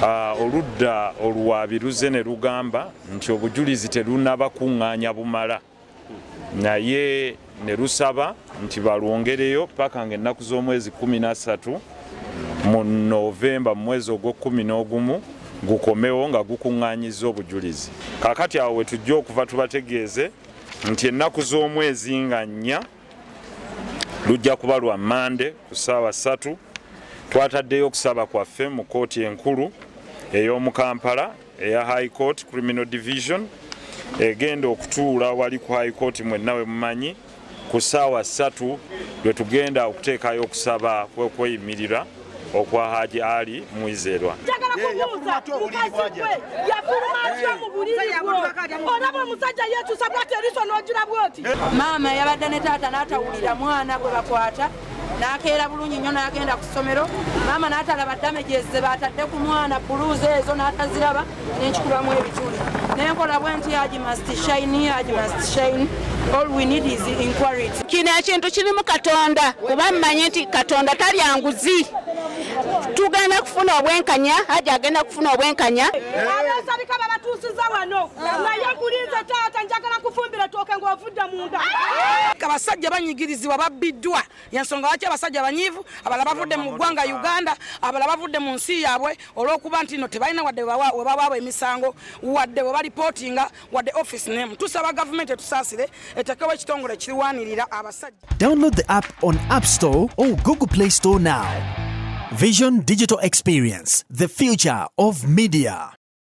Oludda oluwaabi luzze ne lugamba nti obujulizi terunaba kuŋŋaanya bumala, naye ne lusaba nti balwongereyo paka nga ennaku z'omwezi 13 mu Novemba, mu mwezi ogw'o-11, gukomewo nga gukuŋŋaanyizza obujulizi. Kaakati awo we tujja okuva tubategeeze nti ennaku z'omwezi nga 4, lujja kuba lwa Mande, ku ssaawa 3, twataddeyo okusaba kwaffe mu kkooti enkulu ey'omu Kampala eya High Court Criminal Division, egenda okutuula wali ku High Court mwenna we mumanyi. Ku ssaawa 3 lwe tugenda okuteekayo okusaba kwekweyimirira okwa Haji Ali Mwizerwa. Njagala kubuuza, mukazi gwe yafuluma atya mu buliri bwo? Olaba omusajja yeekyusa bwati, eriiso n'ogira bwoti. Maama yabadde ne taata n'atawulira mwana gwe bakwata, n'akeera bulungi nnyo n'agenda ku ssomero. Maama n'atalaba damages ze batadde ku mwana, bruises ezo n'ataziraba. Nenkikubamu ebituli nenkola bwe nti, Haji must shine, Haji must shine. All we need is inquiry. Kino ekintu kirimu Katonda, kuba mmanyi nti Katonda talya nguzi. Tugenda kufuna obwenkanya, Haji agenda kufuna obwenkanya. Abeesabika babatuusiza wano, naye nkulinze taata, njagala kufumbira tooke ng'ovudde munda. Abasajja banyigirizibwa, babbiddwa. Yensonga lwaki abasajja banyiivu. Abalala bavudde mu ggwanga Uganda, abalala bavudde mu nsi yaabwe olw'okuba nti no tebalina wadde we bawaabwa emisango, wadde we balipootinga, wadde office name. Tusaba gavumenti etusaasire, etekewo ekitongole ekirwanirira abasajja. Download the app on App Store or Google Play Store now. Vision Digital Experience, the future of media.